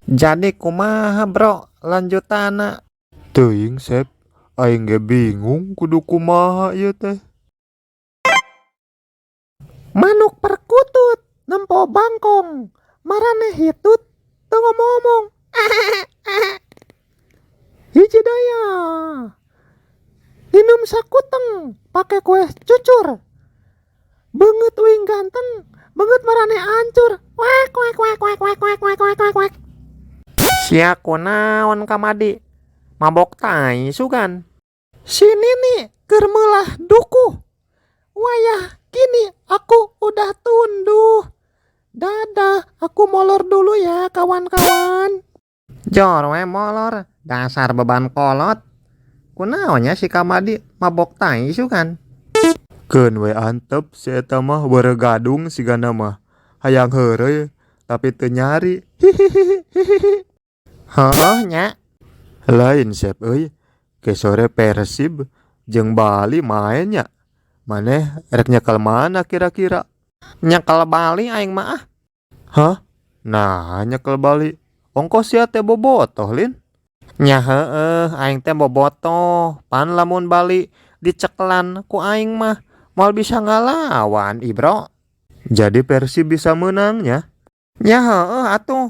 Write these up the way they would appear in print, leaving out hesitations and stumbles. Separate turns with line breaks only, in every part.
Jadi kumaha, Bro, lanjutanna?
Teuing, Sep, aing ge bingung kudu kumaha ieu teh.
Manuk perkutut nempo bangkong, maraneh hitut teu ngomong-ngomong. Hiji daya minum sakuteng pake kue cucur, beungeut uing ganteng, beungeut maraneh ancur. Wek wek wek wek wek wek wek wek wek wek. Sia kunaon kamadi? Mabok tai sugan. Si Nini keur meulah dukuh. Wayah gini aku udah tunduh. Dadah, aku molor dulu ya, kawan-kawan. Jor we molor, dasar beban kolot. Kunaon nya si Kamadi mabok tai sugan?
Keun we antep si eta mah, gadung sigana mah. Hayang heureuy tapi teu nyari.
Hihihi. Heuh nya.
Lain, Sep euy, ke sore Persib jeung Bali maen nya. Maneh rek nyekel mana kira-kira?
Nyekel Bali aing mah ah.
Hah? Nah, nyekel Bali. Ongkoh sia teh bobotoh, lin?
Nya heueuh, aing teh bobotoh. Pan lamun Bali dicekelan ku aing mah moal bisa ngalawan ih, Bro.
Jadi Persib bisa menang nya?
Nya heueuh atuh.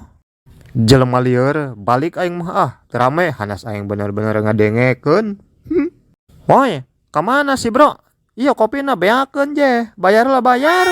Jelema lieur, balik aing mah ah, teu rame hanas aing bener-bener ngadengekeun.
Woi, kamana sih, Bro? Iya, kopina beakeun je, bayar lah, bayar.